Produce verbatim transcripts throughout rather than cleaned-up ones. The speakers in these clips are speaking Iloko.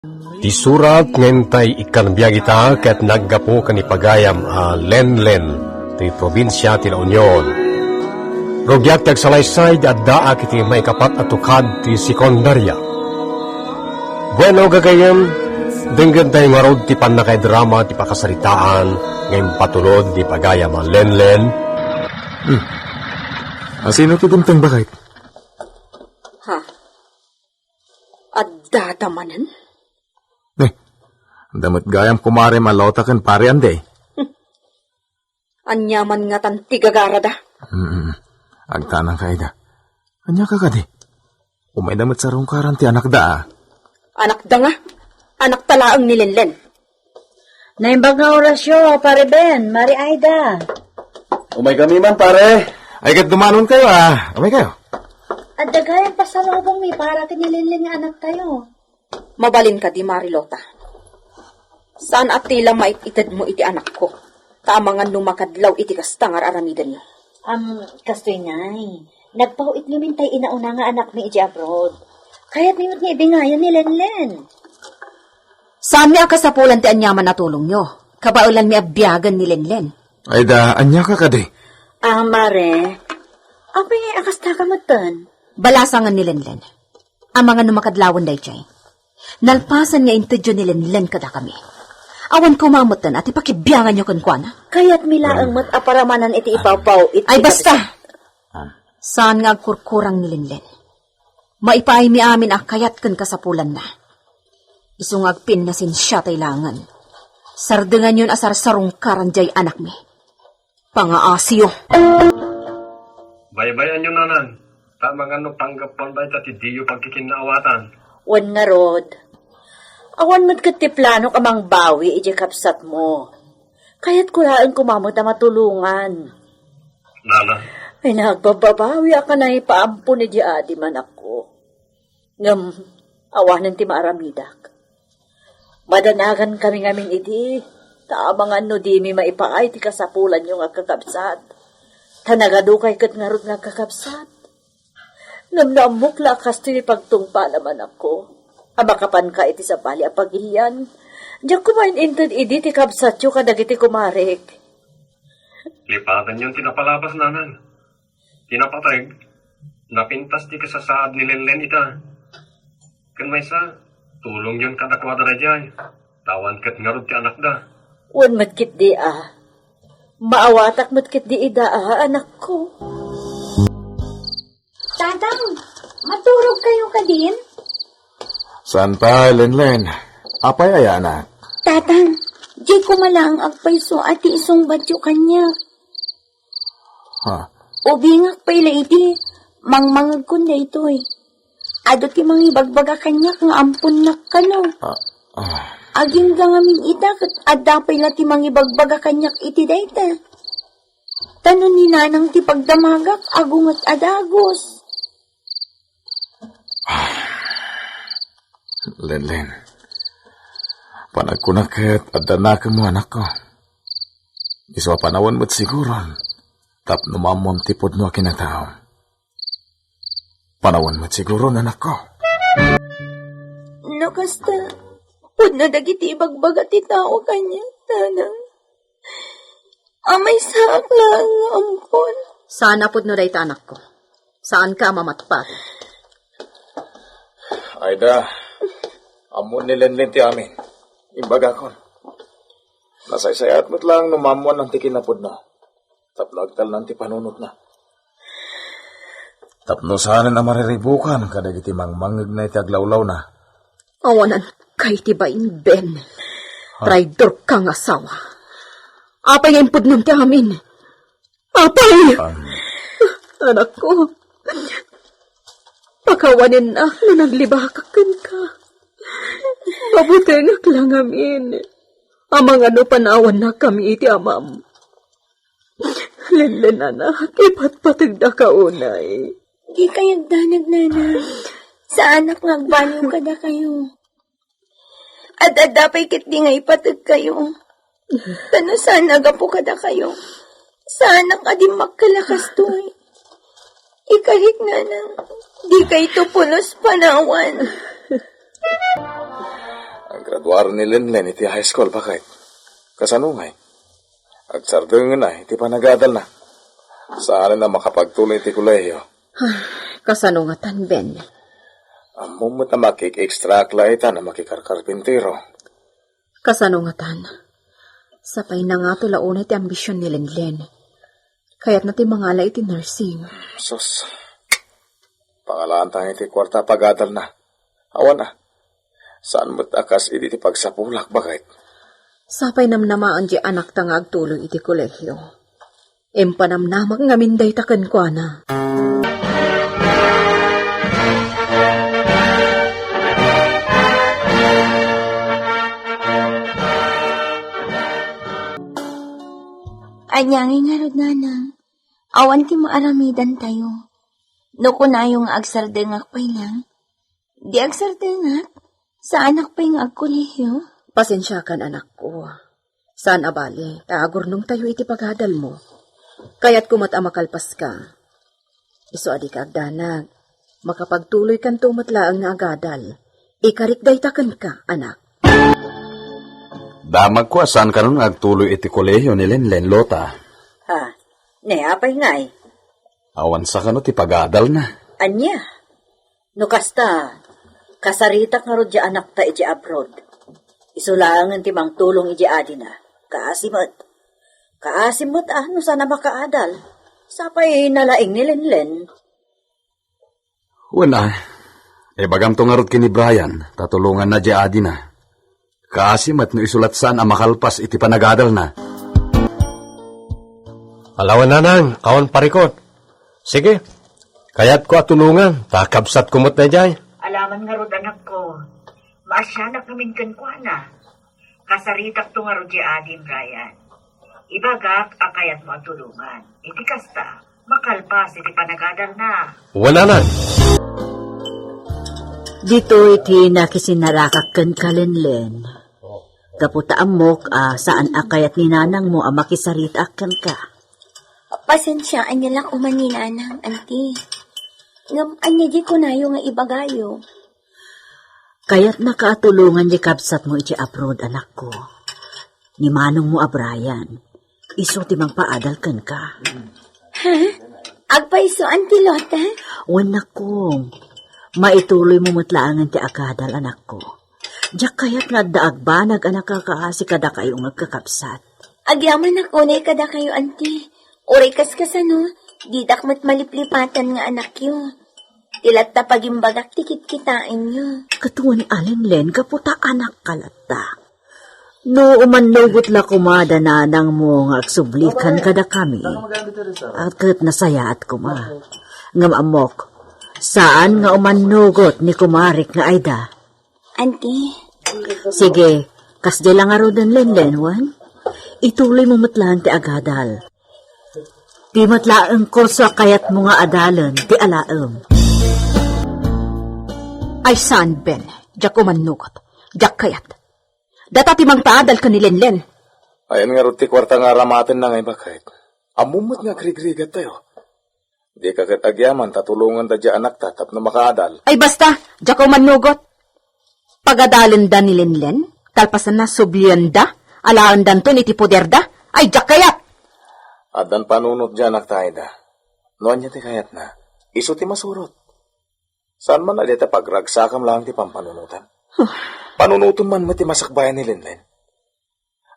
Ti surat nga intay ikkan biag ita ket naggapu ken ni pagayam a Lenlen ti probinsia ti La Union. Rugiak ti agsalaysay ti addaak iti maikapat a tukad ti sekundaria. Bueno, gagayyem, denggentayo ngarud ti pannakaidrama ti pakasaritaan nga impatulod ni pagayam a Lenlen. Hmm. Asino ti dimteng, baket? Ha? Adda manen? Eh, adda met gayam kumare Lota ken pare Andy. Ania man ngatan ti gagarada? Mm, agtanang ka, Aida. Ania ka kadi? Umayda met sarungkaran ti anakda, a. Anakda nga? Anakta laeng ni Lenlen. Naimbag nga orasyo, Pare Ben, Mari Aida. Umay kami man, pare. Ay, ket dumanon kayo, a. Umay kayo. Adda gayam pasalubong mi para ken ni Lenlen nga anaktayo. Mabalin kadi, Mari Lota. Saan a ti la maited mo iti anakko, ta amangan no makadlaw iti kasta nga ar-aramidenyo. Am, kastoy, Nay. Nagpaw-it ngamin tay inauna nga anakmi iti abroad. Kayatmi met nga ibingayan ni Lenlen. Saanmi a kasapulan ti aniaman a tulongyo. Kabaelanmi a biagen ni Lenlen. Aida, ania ka kadi? Ah, Mare, apay nga akasta ka metten? Balasangen ni Lenlen. Amangan no makadlawen daytoy. Nalpasen nga intedyo ni Lenlen kadakami. Awan koma metten a ti pakibianganyo kenkuana. Kayatmi laeng met a paramanan iti ipaw-paw-it. Ay, basta! Saan nga agkurkurang ni Lenlen. Maipaaymi amin a kayat ken kasapulanna. Isu nga agpinnasensia tay laengen. Sardenganyon a sarsarungkaran jay anakmi. Pangaasiyo. Baybay-anyo, Nanang, ta amangan no panggapuan dayta ti diyo pagkikinnaawatan. Wen ngarud, awan met ket ti planok a mangbawi idiay kabsatmo. Kayatko laeng koma met a matulongan. Nana. Ay, nagbababawi a kanay paampon idiay adim, anakko. Ngem awanen ti maaramidak. Madanagan kami ngamin idi, ta amangan no dimi maipaay ti kasapulanyo nga agkakabsat. Ta nagadukay ket ngarud nga agkakabsat. Ngem no ammok la a kastoy ti pagtungpalam, anakko, a makapanka iti sabali a pagilian, diak koma in-inted idi ti kabsatyo kadagiti kumarek. Lipatanyon ti napalabas, Nanang. Ti napateg, napintas ti kasasaad ni Lenlen ita. Ken maysa, tulongyon kadakuada daydiay, ta awan ket ngarud ti anakda. Wen met ketdi a. Maawatak met ketdi ida a, anakko. Tatang, maturog kayo kadin? Saan pay, Lenlen? Apay aya, anak? Tatang, di ko malaang agpayso a ti isungbatyo kaniak. Ha? Ubingak pay la idi, mangmangegkon daytoy. Adu ti mangibagbaga kaniak nga amponnak kano. Ah, ah. Agingga ngamin ita ket adda pay la ti mangibagbaga kaniak iti dayta. Ta no ni Nanang ti pagdamagak, agunget a dagus. Lenlen, panagkunak ket adda nakemmo, anakko. Isu a panawen met siguron tapno maammom ti pudno a kinatao. Panawen met siguron, anakko. No kasta, pudno dagiti ibagbaga ti tao kaniak, Nanang. Amaysaak laeng nga ampon. Saan a pudno dayta, anakko. Saanka a mamatpateg. Aida, ammon ni Lenlen ti amin. Imbagakon. Nasaysayaat met laeng no maammoan ti kinapudno. Tapno agtalnan ti panunotna. Tapno saanen a mariribukan kadagiti mangmangegna iti aglawlawna. Awanan kay ti bain, Ben. Ha? Traidor ka nga asawa. Apay nga impudnom ti amin? Apay? An- Anakko, pakawanennak no naglibakak kenka. Mabutengak la ngamin. Amangan no panawannak kami iti amam. Lenlen, anak, ipatpategda ka unay. Di kayagdanag, Nana. Saanak nga agbaliw kadakayo. Ad-adda pay ketdi nga ipateg kayo. Ta no saan a gapu kadakayo, saanak a dimmakkel a kastoy. Ikalik, Nanang, di kayto pulos panawan. Graduaren ni Lenlen iti high school, baket. Kasano ngay? Agsardengen iti panagadalna. Saan a makapagtuloy iti kolehiyo. Kasano ngatan, Ben? Ammom met a makik-extra ak la ita a makikarkarpintero. Kasano ngatan? Sapay nangato la unay ti ambision ni Lenlen. Kayatna ti mangala iti nursing. Sus. Pangalaantan iti kuarta a pagadalna. Awan a. Saan met a kas idi ti pagsapulak, baket. Sapay namnamaen ti anakta nga agtuloy iti kolehiyo. Impanamnamak ngamin dayta kenkuana. Ania ngay ngarud, nanang? Awan ti maaramidantayo. No kunayo nga agsardengak pay lang, di agsardengak. Saanak pay nga agkolehiyo. Pasensiakan, anakko. Saan a bale, ta agurnongtayo iti pagadalmo. Kayatko met a makalpaska. Isu a dika agdanag, makapagtuloykanto met laeng nga agadal. Ikarik dayta kenka, anak. Damagko a saan kanon nga agtuloy iti kolehiyo ni Lenlen, Lota. Ha? Ne, apay ngay? Awan sa kano ti pagadalna. Ania? No kasta, kasaritak ngarud ti anakta iti abroad. Isu laengen ti mangtulong iti adina. Kaasi met. Kaasi met a no saan a makaadal. Sapay nalaing ni Lenlen. Wen a, ibagamto ngarud ken ni Brian, ta tulonganna ti adina. Kaasi met no isu lat saan a makalpas iti panagadalna. Ala wen, nanang, awan parikut. Sige, kayatko a tulongan, ta kabsatko met daydiay. Alaman ngarud, anakko, maasianak ngamin kenkuana. Kasaritakto ngarud ti adin, Brian. Ibagak a kayatmo a tulongan. Iti kasta, makalpas iti panagadalna. Wen, nanang. Ditoy ti nakisinnarakak kenka, Lenlen. Gapu ta ammok a saan a kayat ni nanangmo a makisaritaak kenka. Pasensiaan niyo la koma ni nanang, anti. Ngem ania di kunayo nga ibagayo? Kayatnaka a tulongan di kabsatmo iti abroad, anakko. Ni manongmo a Brian, isu ti mangpaadal kenka. Ha? Agpayso, Anti Lota? Wen, nakong. Maituloymo met laengen ti agadal, anakko. Diak kayat nga adda agbanag a nakakaasi kadakayo nga agkakabsat. Agyamanak unay kadakayo, anti. Uray kas kasano, didak met maliplipatan nga anakyo. Ti latta pagimbagak ti kitkitaenyo. Ket wen a, Lenlen, gapu ta anakka latta. No umannugot la koma da nanangmo nga agsublikan kadakami, a ket nasayaat koma. Ngem ammok, saan nga umannugot ni kumarik nga Aida. Anti. Sige, kasdiay la ngaruden, Lenlen, wen? Ituloymo met laeng ti agadal. Di met laeng kurso a kayatmo nga adalen ti alaem. Ay saan, Ben, diak umannugot. Diak kayat. Data ti mangpaadal ken ni Lenlen. Ayan ngarud ti kuarta nga aramatenna nga ibaket. Ammom met nga agrigrigattayo. Dika ket agyaman ta tulongan daydiay anakta tapno makaadal. Ay basta, diak umannugot. Pagadalenda ni Lenlen, kalpasanna sublienda, alaendanton iti poderda. Ay, diak kayat! Addan panunot daydiay anakta, Aida. No ania ti kayatna, isu ti masurot. Saan man a dayta pagragsakam laeng ti pampanunotam. Huh. Panunotem man met ti masakbayan ni Lenlen.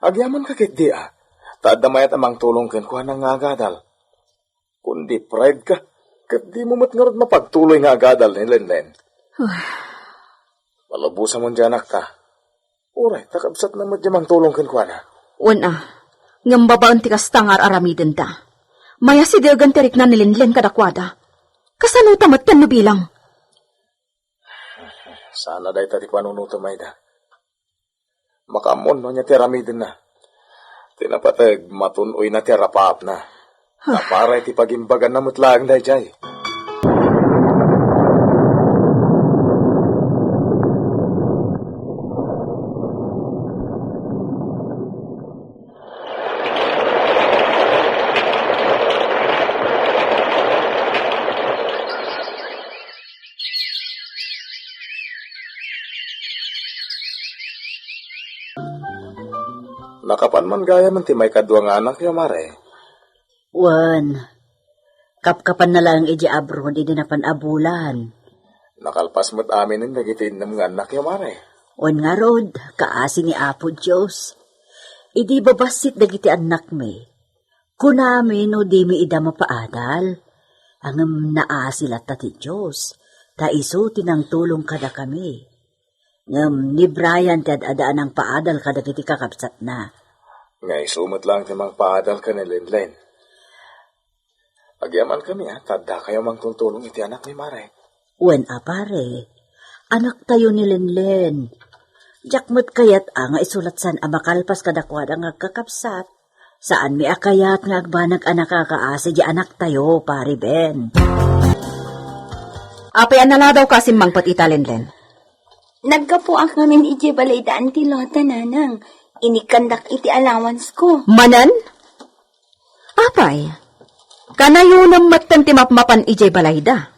Agyamanka ketdi a, ta adda mayat a mangtulong kenkuana nga agadal. Kundi pride ka, ket dimo met ngarud mapagtuloy nga agadal ni Lenlen. Huh. Malubosamon daydiay anakta. Uray, ta kabsatna met daydiay mangtulong kenkuana. Wen a, ngem babaen ti kasta nga ar-aramidenda, mayasidegen ti rikna ni Lenlen kadakuada. Kasano ta met ken no bilang? Saan a dayta ti panunotem, Aida. Makaammo no ania ti aramidenna. Ti napateg, matun-oyna ti arapaapna. Napara iti pagimbaganna met laeng daydiay. Nakapan man gayam ti maikadua nga anakyo, Mare? Wen, kapkapanna laeng idiay abroad idi napan a bulan. Nakalpas met aminen dagiti innem nga annakyo, Mare. Wen ngarud, kaasi ni Apo Dios. Idi babassit dagiti annakmi, kunami no dimi ida mapaadal. Ngem naasi latta ti Dios, ta isu ti nangtulong kadakami. Ngem ni Brian ti ad-adda a nangpaadal kadagiti kakabsatna. Nga isu met laeng ti mangpaadal ken ni Lenlen. Agyamankami a ta addakayo mangtultulong iti anakmi, Mare. Wen a, pare, anaktayo ni Lenlen. Diak met kayat a nga isu lat saan a makalpas kadakuada nga agkakabsat. Saanmi a kayat nga agbanag a nakakaasi di anaktayo, Pare Ben. Apay a naladaw ka a simmangpet ita, Lenlen? Naggapuak ngamin idiay balayda, Auntie Lota, Nanang. Inikkandak iti allowance ko. Manen? Apay, kanayonem metten ti mapmapan idiay balayda.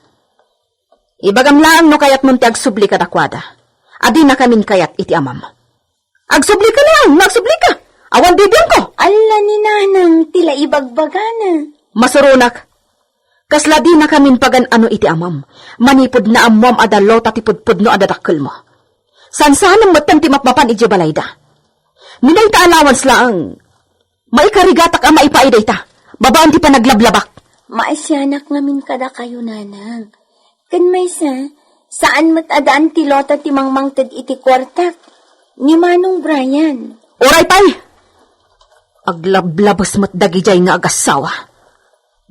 Ibagam laeng no kayatmon ti agsubli kadakuada. Adinakamin kayat iti amam. Agsublika laeng, no agsublika. Awan bibiangko. Alla ni Nanang, ti la ibagbagana. Masuronak. Kasla dinakamin pagan-ano iti amam. Manipud naammoam a da Lota ti pudpudno a dadakkelmo. Saansanem metten ti mapmapan idiay balayda. Ni dayta allowance laeng, maikarigatak a maipaay dayta, babaen ti panaglablabak. Maasianak ngamin kadakayo, Nanang. Ken maysa, saan met a da Auntie Lota ti mangmangted iti kuartak. Ni Manong Brian. Uray pay! Aglablabes met dagidiay nga agassawa.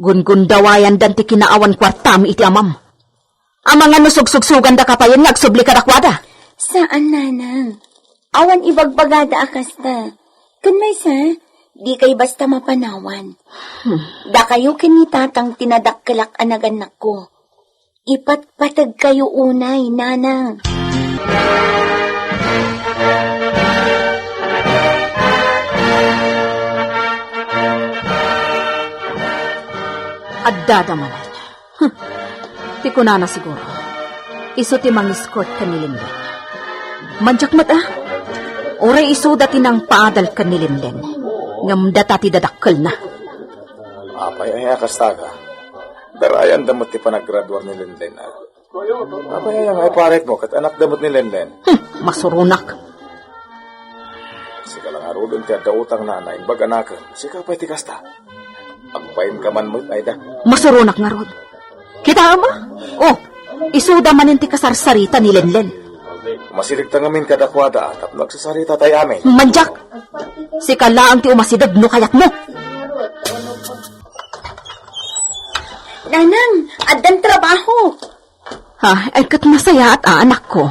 Gungundawayandan ti kinaawan kuartami iti amam. Amangan no sugsugsuganda ka payen nga agsubli kadakuada. Saan, Nanang. Awan ibagbagada a kasta. Ken maysa, dikay basta mapanawan. Hmm. Dakayo ken ni Tatang ti nadakkelak a nagannakko. Ipatpategkayo unay, Nanang. Addada manen. Hmm. Ti kunana siguro, isu ti mangiscourt ken ni Linlin. Mandiak met a. Uray isuda ti nangpaadal ken ni Linlin. Ngem data ti dadakkelna. Apay aya a kasta ka? Darayanda met ti panagraduar ni Linlin, a. Apay aya nga iparitmo ket anakda met ni Lenlen? Hmm, masuronak. Sika la ngaruden ti adda utang, nana, imbag a nakem. Sika pay ti kasta. Agbainka man met, Aida. Masuronak ngarud. Kitaem a? Oh, isuda manen ti kasarsarita ni Lenlen. Masiregta ngamin kadakuada tapno agsasaritatayo amin. Mandiak. Sika laeng ti umasideg no kayatmo. Nanang, addan trabaho. Ha, ay ket nasayaat a, anakko.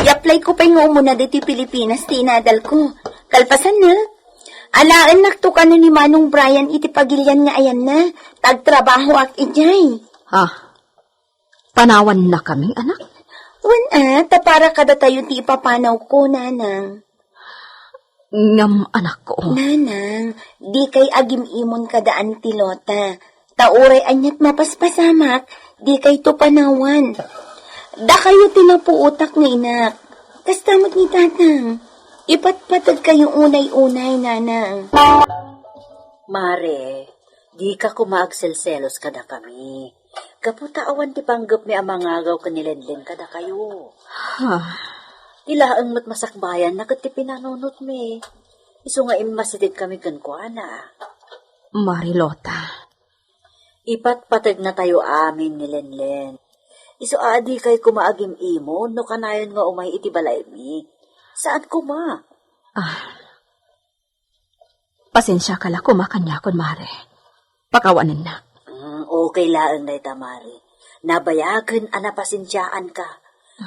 I-apply ko pay nga umuna ditoy Pilipinas ti inadal ko. Kalpasanna, alaennakto kano ni Manong Brian iti pagilian nga ayanna, ta agtrabahoak idiay. Ha? Panawannakami, anak? Wen a, ta para kadatayo ti ipapanawko, Nanang. Ngem, anakko. Nanang, dikay agim-imon kada Auntie Lota. Ta uray aniat mapaspasamak, dikayto panawan. Dakayo ti napuotak nga inak. Kasta met ni Tatang. Ipatpategkayo unay-unay, Nanang. Mare, dika koma agselselos kadakami. Gapu ta awan ti panggepmi a mangagaw ken ni Lenlen kadakayo. Ha? Ti laeng met masakbayanna ket ti pinanunotmi. Isu nga immasidegkami kenkuana. Mare Lota. Ipatpategnatayo amin ni Lenlen. Isu a dikay koma agim-imon no kanayon nga umay iti balaymi. Saan koma? Ah. Pasensiaka la koma kaniakon, Mare. Pakawanennak. Mm, okay laeng dayta, Mare. Nabayagen a napasensiaanka.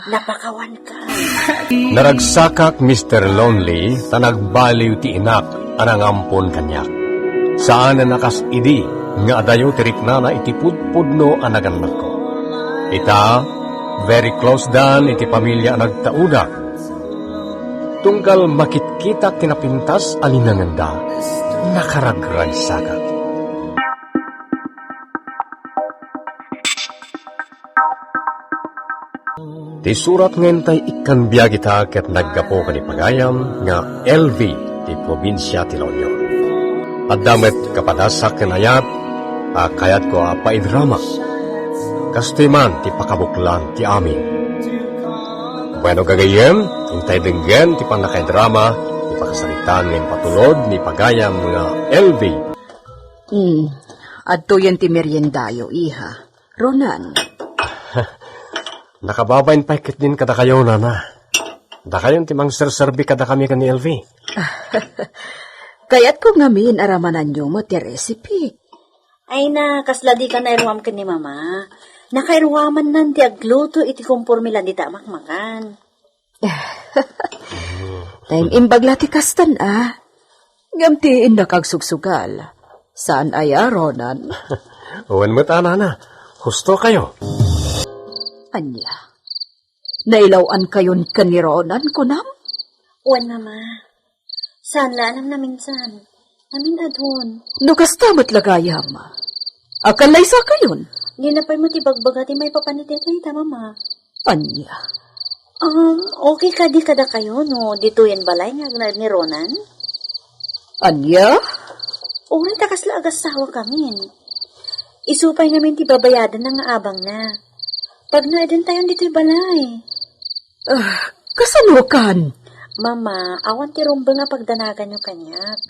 Napakawanka. Naragsakak, Mister Lonely, ta nagbaliw ti inak a nangampon kaniak. Saanen a kas idi nga adayo ti riknana iti pudpudno a nagannakko. Ita, very close dan iti pamilia a nagtaudak. Tunggal makitkitak ti napintas a linangenda, nakaragragsakak. Ti surat nga intay ikkan biag ita ket naggapu ken ni pagayam nga L V ti probinsia ti La Union. Adda met kapadasak ken ayat a kayatko a paidrama. Kastoy man ti pakabuklan ti amin. Bueno, gagayyem, intay denggen ti pannakaidrama, ti pakasaritaan nga impatulod ni pagayam nga L V. Hmm, adtoyen ti meriendayo, iha. Ronan. Nakababain pay ketdin kadakayo, nana. Dakayon ti mangserserbi kadakami ken ni L V. Kayatko ngamin a ramananyo met ti recipe. Ay na, kasla dika nairuam ken ni Mama. Nakairuamannan ti agluto iti komporme la dita a makmakan. Tay imbag la ti kastan, a. Ngem ti innak agsugsugal. Saan aya, Ronan? Wen met, a, nana. Husto kayo. Ania? Nailaw-ankayon ken ni Ronan, kunam? Wen, Mama. Saan la a namnaminsan. Amin adun. No kasta met la gayam, a kallaysakayon? Nina pay met ibagbaga ti maipapan iti dayta, Mama. Ania? Um, okay kadi kadakayo no ditoyen balay nga agnaed ni Ronan? Ania? Uray ta kasla agasawa kamin. Isu pay ngamin ti babayadanna nga abangna. Pagnaedentayon ditoy balay. Ah, kasano kan? Mama, awan ti rumbeng a pagdanaganyo kaniak.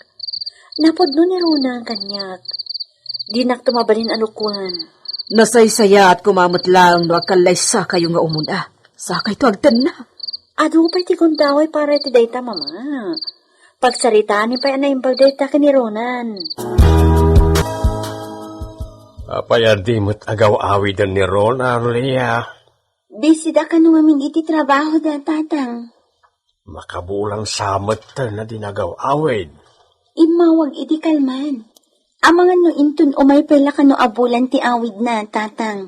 Napudno ni Ronan kaniak. Dinak to mabalin a lukwan. Nasaysayaat koma met laeng no agkallaysakayo nga umuna. Sakayto agtenna. Adu pay ti gundaway para iti dayta, Mama. Pagsaritaanmi pay a naimbag dayta ken ni Ronan. Apay a di met agaw-awiden ni Ronan, Leah? Busy da kano ngamin iti trabaho da, Tatang. Makabulan sa met ta na di nagaw-awid. Immawag iti kalman. Amangan no inton umay pay la kano a bulan ti awidna, Tatang.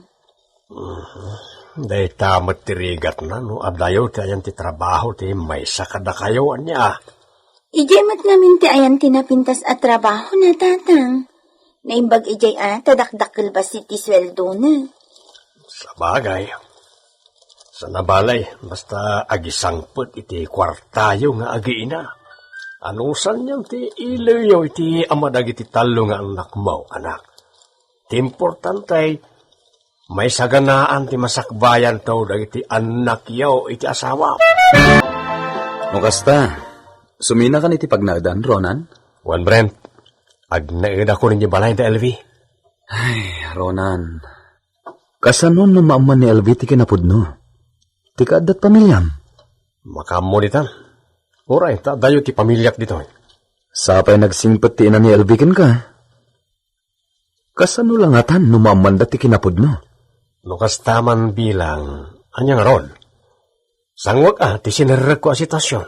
Mhm. Dayta met ti rigatna no adayo ti ayan ti trabaho ti maysa kadakayo, ania? Idiay met ngamin ti ayan ti napintas a trabaho na, Tatang. Naimbag idiay a ta dakdakkel bassit ti sueldona. Sabagay. Sana balay, basta agisangpet iti kuartayo nga agiina. Anusanyo ti ilewyo iti ama dagiti tallo nga annakmo, anak? Ti importante, maisaganaan ti masakbayanto dagiti annakyo iti asawa. No kasta, suminakan iti pagnaedan, Ronan? Wen, Brent, agnaedakon iti balay da L V. Ay, Ronan. Kasano no maammo ni L V ti kinapudno? Ti kaaddat pamiliam? Makaammo ditan. Uray, ta adayo ti pamiliak ditoy. Sapay nagsingpet ti ina ni L V kenka. Kasano la ngatan no maammanda ti kinapudno? No kasta man bilang, ania ngarud? Sanguek a ti sinerrekko a sitwasyon.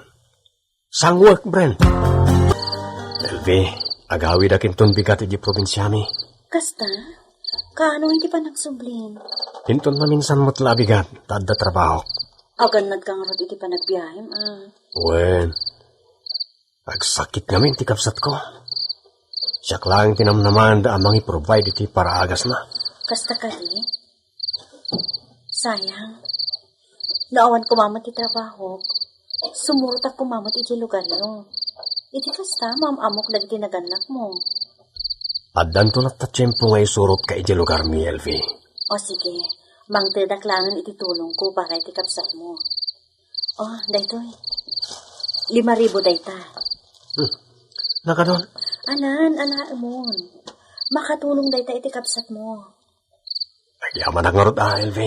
Sanguek, Bren. L V, agawidak inton bigat iti probinsiami. Kasta? Kaano iti panagsublim? Inton naminsan met la a bigat, ta adda trabahok. Agannadka ngarud iti panagbiahem, a. Wen, agsakit ngamin ti kabsatko. Siak laeng ti namnamanda a mangi-provide iti paraagasna. Kasta kadi? Sayang. No awan koma met ti trabahok, sumurotak koma met iti lugaryo. Iti kasta, maam-ammok dagiti nagannakmo. Addanto latta tiempo nga isurotka iti lugarmi, L V. O sige, mangtedak laengen iti tulongko para iti kabsatmo. O, daytoy. Lima ribu dayta. Hmm. Nakadon? Anan, anaemon. Makatulong dayta iti kabsatmo. Agyamanak ngarud a, L V.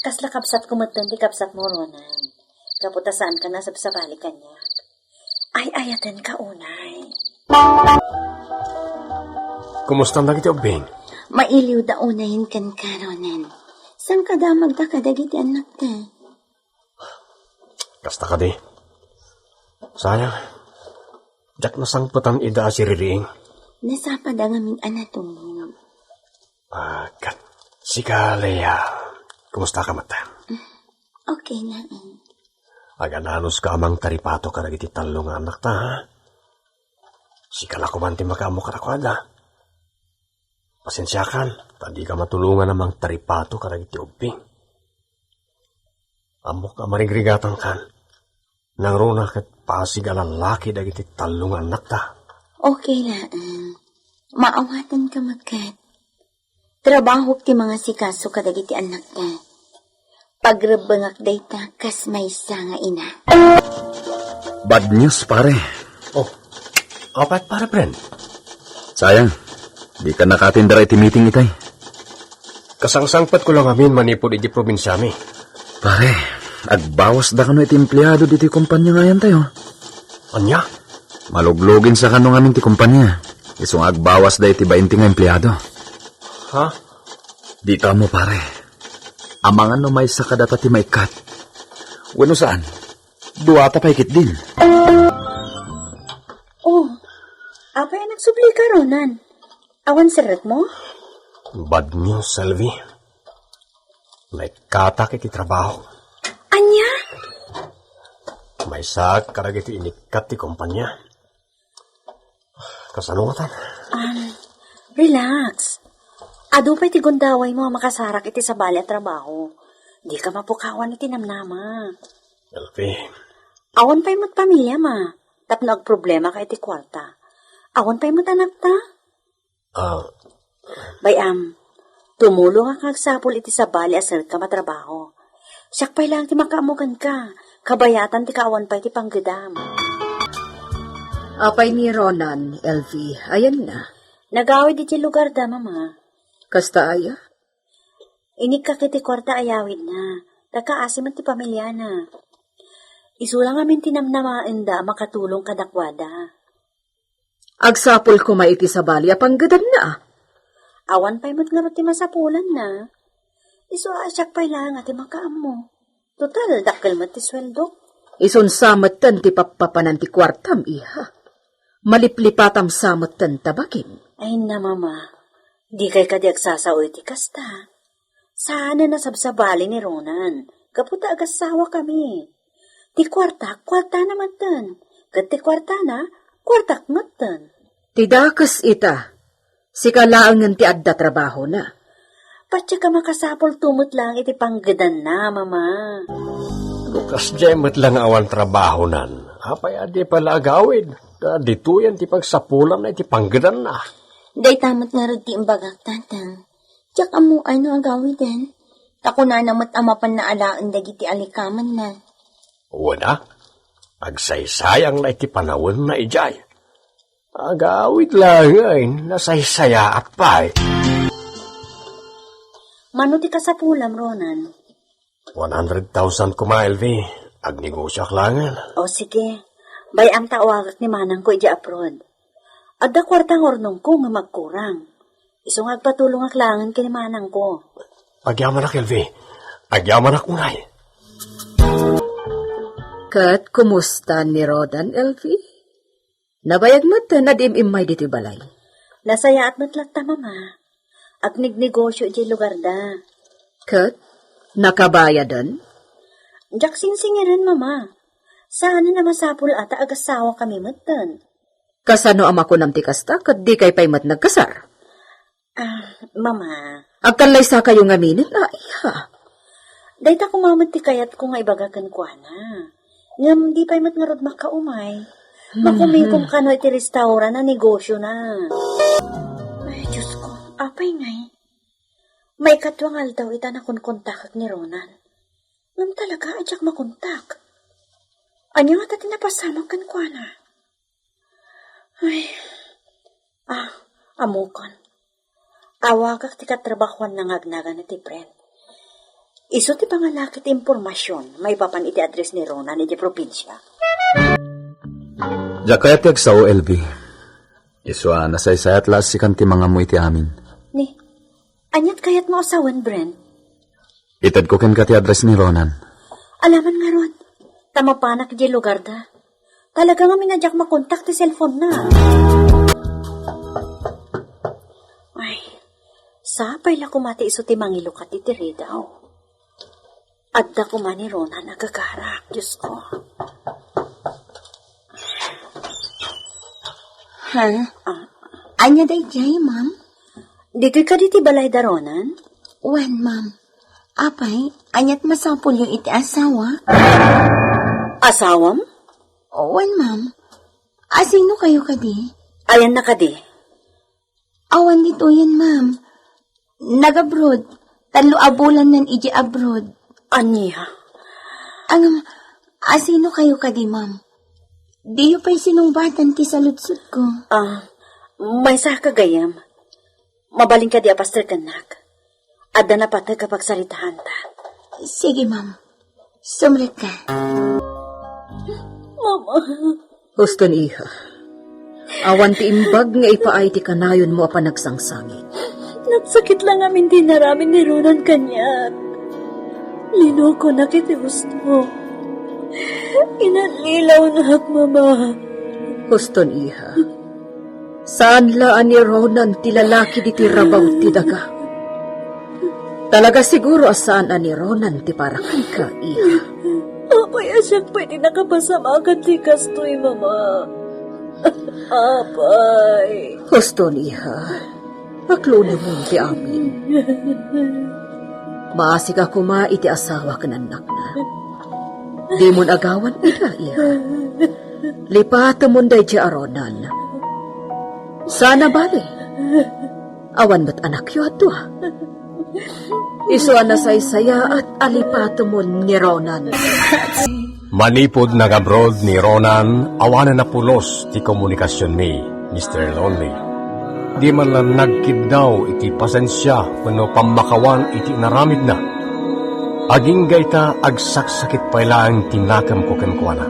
Kasla kabsatko metten ti kabsatmo, Ronan. Gapu ta saanka nasabsabali kaniak. Ay-ayatenka unay. Kumusta dagiti ubbing? Mailiwda unayen kenka, Ronan. Saan kadamagda kadagiti annakta? Kasta kadi. Sayang. Diak nasangpetan ida a siririing. Nasapada ngamin a natungog. Ah, kat, sika, Leah. Kumusta ka met? Okay na, eh. Agananoska a mangtaripato kadagiti tallo nga annakta, ha? Sika la koman ti makaammo kadakuada. Pasensiakan, ta dika matulongan a mangtaripato kadagiti ubbing. Ammok a marigrigatangkan. Nangruna ket pasig a lalaki dagiti tallo nga annakta. Okay laeng. Maawatanka met ket. Trabahok ti mangasikaso kadagiti annakta. Pagrebbengak dayta kas maysa nga ina. Bad news, pare. Oh, apat, pare, friend. Sayang, di ka naka-attend iti meeting itay. Kasangsangpetko lang amin manipud iti probinsiami. Pare, agbawasda kano iti empleado ditoy kompania nga ayantayo. Ania? Malugluginsa kano ngamin ti kompania. Isu nga agbawasda iti bainti nga empleado. Ha? Di ta ammo, pare. Amangan no maysa kadata ti maikkat. Wenno saan? Duata pay ketdin. Oh, apay a nagsublika, Ronan? Awan serrekmo? Bad news, Elvie. Naikkatak iti trabaho. Ania? Maysaak kadagiti inikkat ti kompania. Kasano ngatan? Um, relax. Adu pay ti gundawaymo a makasarak iti sabali a trabaho. Dika mapukawan iti namnama. Elvie. Awan pay met pamiliam a tapno agproblemaka iti kuarta. Awan pay met anakta? Ah. Bay-am, tumulongak nga agsapul iti sabali a serrekam a trabaho. Siak pay laeng ti makaammo kenka, kabayatan ti kaawan pay ti panggedam. Apay ni Ronan, Elvie, ayanna? Nagawid iti lugarda, Mama. Kasta aya? Inikkak iti kuarta a yawidna, ta kaasi met ti pamiliana. Isu la ngamin ti namnamaenda a makatulong kadakuada. Agsapul koma iti sabali a panggedanna. Awan pay met ngarud ti masapulanna. Isu a siak pay laeng a ti makaammo. Total, dakkel met ti sueldok. Isunsa metten ti pappapanan ti kuartam, iha. Maliplipatam sa metten ta bakim. Ay na, Mama. Dikay kadi agsasao iti kasta? Saanen a sabsabali ni Ronan, gapu ta agasawa kami. Ti kuartak, kuartana metten. Ket ti kuartana, kuartak metten. Ti dakes ita, sika laengen ti adda trabahona. Patse ka makasapul to met laeng iti panggedanna, Mama. No kasdiay met la nga awan trabahonan, apay a di pay la agawid? Ta ditoyen ti pagsapulanna iti panggedanna. Dayta met ngarud ti imbagak, Tatang. Diak ammoan no agawiden. Ta kunana met a mapanna alaen dagiti alikamenna. Wen a, agsaysayangna iti panawenna idiay. Agawid laengen, nasaysayaat pay. Mano ti kasapulam, Ronan? One hundred thousand koma, Elvie. Agnegosioak laengen. O, sige. Bay-am ta awagak ni manangko idiay abroad. Adda kuarta nga urnongko nga agkurang. Isu nga agpatulongak laengen ken ni manangko. Agyamanak, Elvie. Agyamanak unay. Ket kumusta ni Ronan, Elvie? Nabayag metten a di im-immay ditoy balay. Nasayaat met latta, Mama. Agnegnegosio idiay lugarda. Ket nakabayaden? Diak singsingirem, Mama. Saanen a masapul a ta agasawakami metten. Kasano a makunam ti kasta ket dikay pay met nagkasar? Ah, Mama. Agkallaysakayo ngaminen a, iha. Dayta koma met ti kayatko nga ibaga kenkuana. Ngem di pay met ngarud makaumay. Hmm. Makumikom kano iti restaurant a negosiona. Ay, Diyos ko, apay ngay? Maikadua nga aldaw ita nakonkontakak ni Ronan. Ngem talaga, a diak makontak. Ania ngata ti napasamak kenkuana? Ay. Ah, ammokon. Awagak ti katrabahuanna nga agnanagan ti Brent. Isu ti pangalaki ti impormasion maipapan iti address ni Ronan iti probinsia. Diak kayat ti agsao, Elvie. Isu a nasaysayat la a sikan ti mangammo iti amin. Ni, aniat kayatmo a sawen, Brent? Itedko kenka ti address ni Ronan. Alaman ngarud, ta mapanak idiay lugarda. Talaga ngamin a diak makontak ti cellphone-na. Ay, sapay la koma ti isu ti mangilukat iti ridaw. Adda koma ni Ronan a gagarak, Diyos ko. Ha? Ah. Ania daydiay, ma'am? Ditoy kadi ti balay da Ronan? Wen, ma'am. Apay, aniat masapulyo iti asawa? Asawam? Wen, ma'am. Asino kayo kadi? Ayanna kadi? Awan ditoyen, ma'am. Nag-abroad. Tallo a bulannan idiay abroad. Ania? Ngem, asino kayo kadi, ma'am? Diyo pay sinungbatan ti saludsodko. Ah, maysa ka gayam. Mabalin kadi a paster kennak. Adda napateg a pagsaritahanta. Sige, ma'am. Sumrek ka. Mama. Huston, iha. Awan ti imbag nga ipaay ti kanayonmo a panagsangsangit. Nagsakit la ngamin ti inaramid ni Ronan kaniak. Linukonak iti husto. Inallilawnak, Mama. Huston, iha. Saan la a ni Ronan ti lalaki ditoy rabaw ti daga. Talaga siguro a saan a ni Ronan ti para kenka, iha. Apay a siak pay ti nakapasamakan ti kastoy, Mama? Apay. Huston, iha. Paklunemon ti amin. Maasika koma iti asawa ken annakna. Dimon agawan ida, iha. Lipatemon daydiay a Ronan. Sana bale. Awan met anakyo a dua. Isu a nasaysayaat a lipatemon ni Ronan. Manipud nag-abroad ni Ronan, awanen a pulos ti komunikasionmi, Mister Lonely. Di man la nagkiddaw iti pasensia wenno pammakawan iti inaramidna. Agingga ita, agsaksakit pay laeng ti nakemko kenkuana.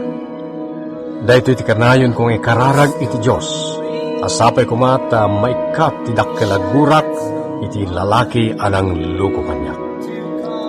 Daytoy ti kanayonko nga ikararag iti Dios, a sapay koma ta maikkat ti dakkel a gurak iti lalaki a nangluko kaniak.